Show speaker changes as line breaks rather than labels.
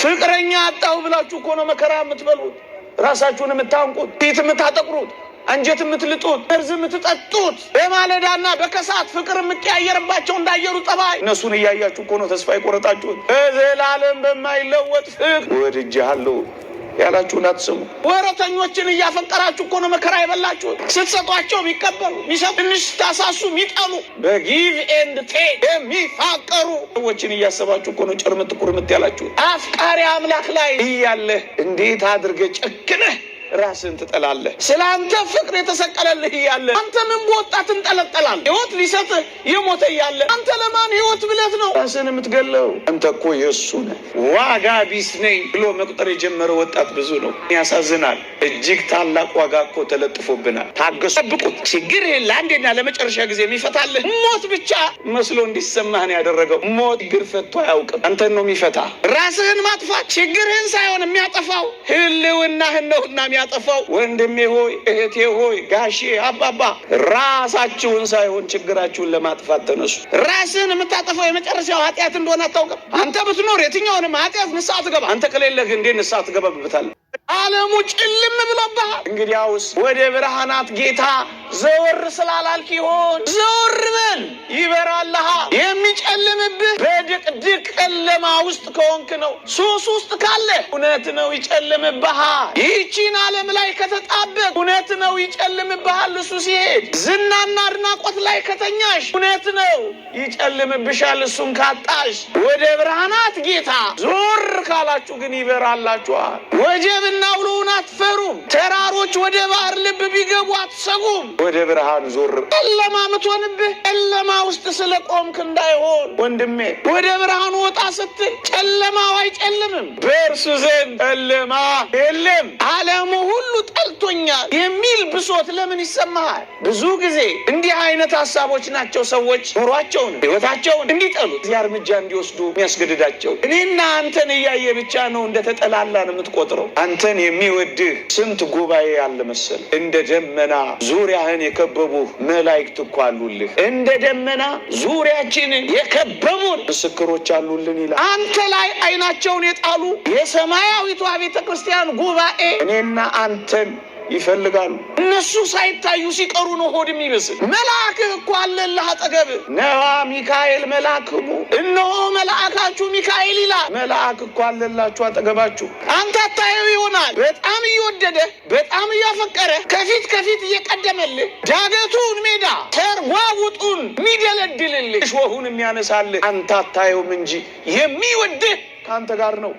ፍቅረኛ አጣሁ ብላችሁ እኮ ነው መከራ የምትበሉት፣ ራሳችሁን የምታንቁት፣ ፊት የምታጠቁሩት፣ አንጀት የምትልጡት፣ መርዝ የምትጠጡት፣ በማለዳና በከሰዓት ፍቅር የምትቀያየርባቸው እንዳየሩ ጠባይ እነሱን እያያችሁ እኮ ነው ተስፋ የቆረጣችሁት። በዘላለም በማይለወጥ ፍቅር ወድጄሃለሁ ያላችሁን አትስሙ። ወረተኞችን እያፈቀራችሁ እኮ ነው መከራ የበላችሁት። ስትሰጧቸው የሚቀበሉ፣ ሚሰጡ፣ ትንሽ ስታሳሱ የሚጠሉ፣ በ give and take የሚፋቀሩ ሰዎችን እያሰባችሁ እኮ ነው ጭርምት ቁርምት ያላችሁት። አፍቃሪ አምላክ ላይ እያለህ እንዴት አድርገህ ጨክነህ ራስን ትጠላለህ? ስለ አንተ ፍቅር የተሰቀለልህ እያለ አንተ ምን በወጣ ትንጠለጠላለህ? ሕይወት ሊሰጥህ የሞተ እያለ አንተ ለማን ሕይወት ብለህ ነው ራስን የምትገለው? አንተ እኮ የእሱ ነህ። ዋጋ ቢስ ነኝ ብሎ መቁጠር የጀመረ ወጣት ብዙ ነው። ያሳዝናል። እጅግ ታላቅ ዋጋ እኮ ተለጥፎብናል። ታገሱ፣ ጠብቁት። ችግርህን ለአንዴና ለመጨረሻ ጊዜ የሚፈታልህ ሞት ብቻ መስሎ እንዲሰማህ ነው ያደረገው። ሞት ችግር ፈቶ አያውቅም። አንተን ነው የሚፈታ። ራስህን ማጥፋት ችግርህን ሳይሆን የሚያጠፋው ህልውናህን ነውና የሚያጠፋው። ወንድሜ ሆይ፣ እህቴ ሆይ፣ ጋሼ፣ አባባ፣ ራሳችሁን ሳይሆን ችግራችሁን ለማጥፋት ተነሱ። ራስህን የምታጠፋው የመጨረሻው ኃጢአት እንደሆነ አታውቅም። አንተ ብትኖር የትኛውንም ኃጢአት ንስሐ ትገባ። አንተ ከሌለህ እንዴት ንስሐ ትገባበታለህ? ዓለሙ ጭልም ብሎብሃል። እንግዲያውስ ወደ ብርሃናት ጌታ ዘወር ስላላልክ ይሆን? ዘወር በል፣ ይበራልሃል። የሚጨልምብህ በድቅድቅ ጨለማ ውስጥ ከሆንክ ነው። ሱስ ውስጥ ካለ እውነት ነው ይጨልምብሃል። ይህቺን ዓለም ላይ ከተጣበቅ እውነት ነው ይጨልምብሃል። እሱ ሲሄድ ዝናና አድናቆት ላይ ከተኛሽ እውነት ነው ይጨልምብሻል። እሱን ካጣሽ ወደ ብርሃናት ጌታ ዞር ካላችሁ ግን ይበራላችኋል። ወጀብና አውሎውን አትፈሩም። ተራሮች ወደ ባህር ልብ ቢገቡ አትሰጉም። ወደ ብርሃን ዞር። ጨለማ ምትሆንብህ ጨለማ ውስጥ ስለ ቆምክ እንዳይሆን ወንድሜ፣ ወደ ብርሃኑ ወጣ ስትል ጨለማው አይጨልምም። በእርሱ ዘንድ ጨለማ የለም። ዓለሙ ሁሉ ጠልቶኛል የሚል ብሶት ለምን ይሰማሃል? ብዙ ጊዜ እንዲህ አይነት ሀሳቦች ናቸው ሰዎች ኑሯቸውን፣ ህይወታቸውን እንዲጠሉት እዚያ እርምጃ እንዲወስዱ የሚያስገድዳቸው። እኔና አንተን እያየ ብቻ ነው እንደተጠላላን የምትቆጥረው። አንተን የሚወድህ ስንት ጉባኤ አለ መሰል። እንደ ደመና ዙሪያህን የከበቡህ መላእክት እኮ አሉልህ። እንደ ደመና ዙሪያችንን የከበቡን ምስክሮች አሉልን ይላል። አንተ ላይ አይናቸውን የጣሉ የሰማያዊቷ ቤተ ክርስቲያን ጉባኤ እኔና አንተን ይፈልጋሉ። እነሱ ሳይታዩ ሲቀሩ ነው ሆድ የሚመስል። መልአክህ እኮ አለልህ አጠገብህ። ነዋ ሚካኤል መልአክሙ፣ እነሆ መልአካችሁ ሚካኤል ይላል። መልአክ እኮ አለላችሁ አጠገባችሁ። አንተ አታየው ይሆናል። በጣም እየወደደ፣ በጣም እያፈቀረ፣ ከፊት ከፊት እየቀደመልህ፣ ዳገቱን ሜዳ ተርዋውጡን የሚደለድልልህ፣ እሾሁን የሚያነሳልህ አንተ አታየውም እንጂ የሚወድህ ከአንተ ጋር ነው።